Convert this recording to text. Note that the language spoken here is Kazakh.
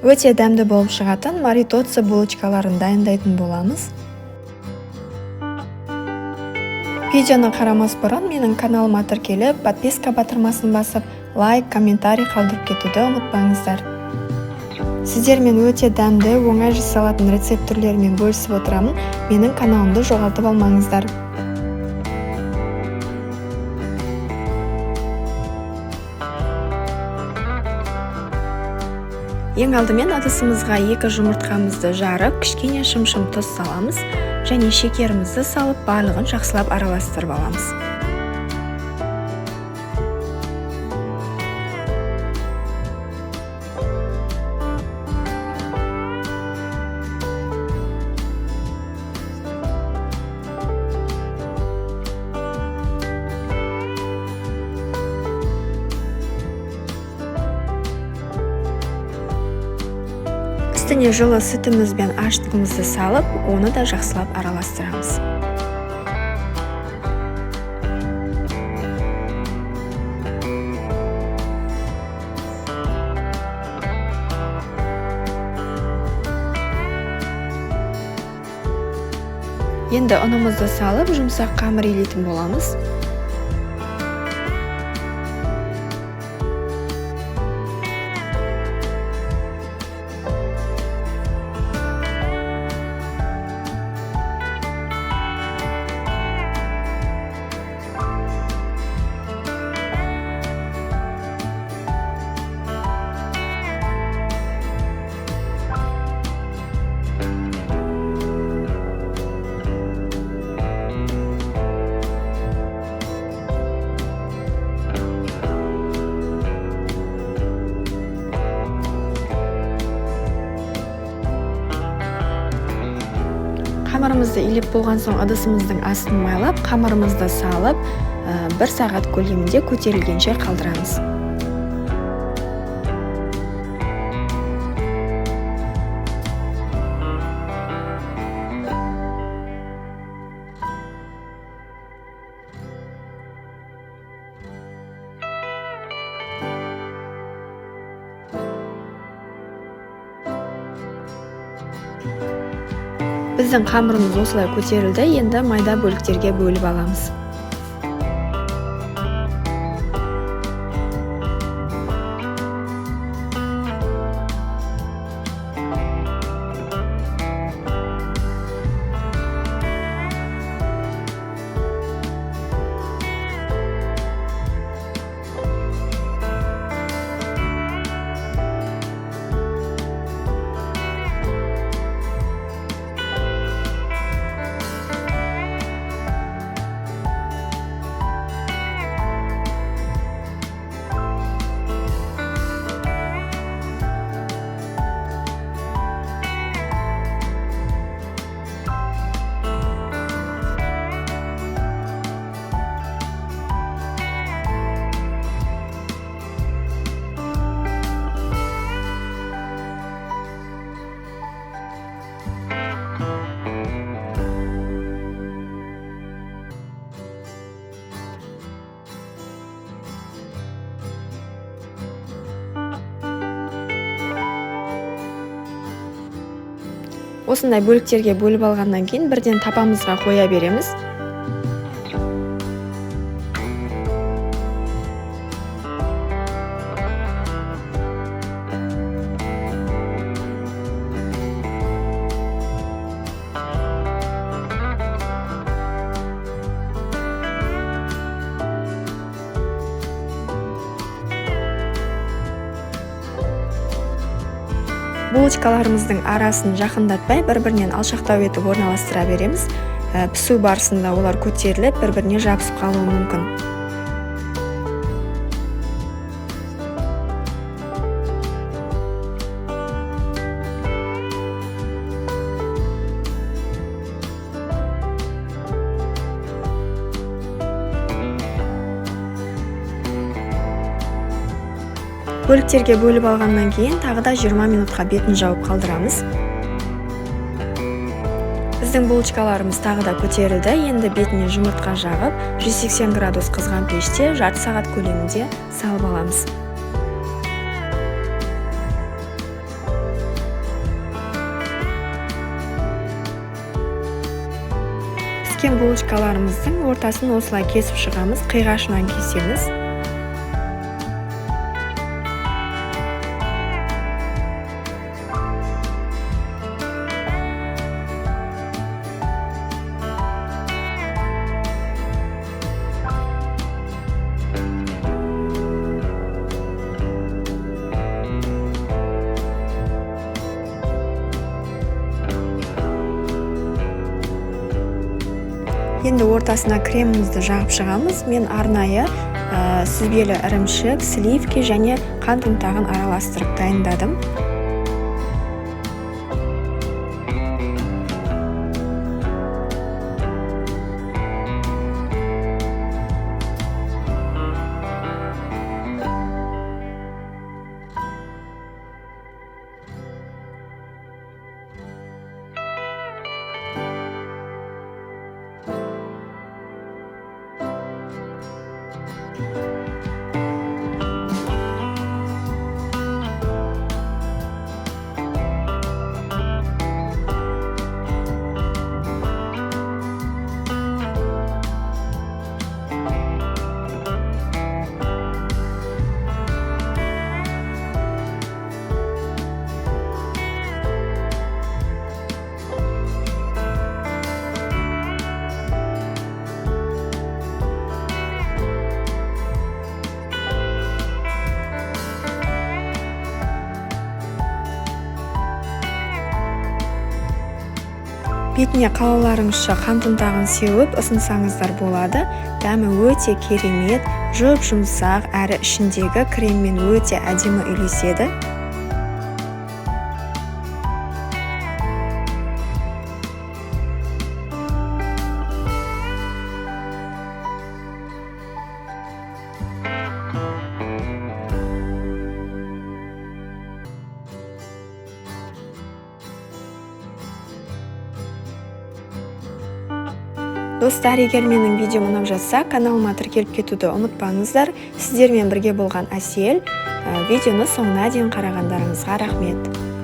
Өте дәмді болып шығатын маритоццо булочкаларын дайындайтын боламыз. Видеоны қарамас бұрын менің каналыма тіркеліп, подписка батырмасын басып, лайк, комментарий қалдырып кетуді ұмытпаңыздар. Сіздермен өте дәмді, оңай жасалатын рецепт түрлерімен бөлісіп отырамын. Менің каналымды жоғалтып алмаңыздар. Ең алдымен ыдысымызға 2 жұмыртқамызды жарып, кішкене шымшым тұз саламыз және шекерімізді салып, барлығын жақсылап араластырып аламыз. Үстіне жылы сүтіміз бен ашытқымызды салып, оны да жақсылап араластырамыз. Енді ұнымызды салып, жұмсақ қамыр илейтін боламыз. Қамырымызды илеп болған соң ыдысымыздың астын майлап, қамырымызды салып, 1 сағат көлемінде көтерілгенше қалдырамыз. Біздің қамырымыз осылай көтерілді, енді майда бөліктерге бөліп аламыз. Осындай бөліктерге бөліп алғаннан кейін бірден табамызға қоя береміз. Булочкаларымыздың арасын жақындатпай, бір-бірінен алшақтау етіп орналастыра береміз. Пісу барысында олар көтеріліп, бір-біріне жабысып қалуы мүмкін. Бөліктерге бөліп алғаннан кейін тағы да 20 минутқа бетін жауып қалдырамыз. Біздің булочкаларымыз тағы да көтерілді. Енді бетіне жұмыртқа жағып, 180 градус қызған пеште жарты сағат көлемінде салып аламыз. Піскен булочкаларымыздың ортасын осылай кесіп шығамыз, қиғашынан кесеміз. Енді ортасына кремімізді жағып шығамыз. Мен арнайы сүзбелі ірімшік, сливки және қант ұнтағын араластырып дайындадым. Бетіне қалауларыңызша қант ұнтағын сеуіп ұсынсаңыздар болады. Дәмі өте керемет, жұп-жұмсақ, әрі ішіндегі креммен өте әдемі үйлеседі. Достар, егер менің видеом ұнап жатса, каналыма тіркеліп кетуді ұмытпаңыздар. Сіздермен бірге болған Әсел. Видеоны соңына дейін қарағандарыңызға рахмет.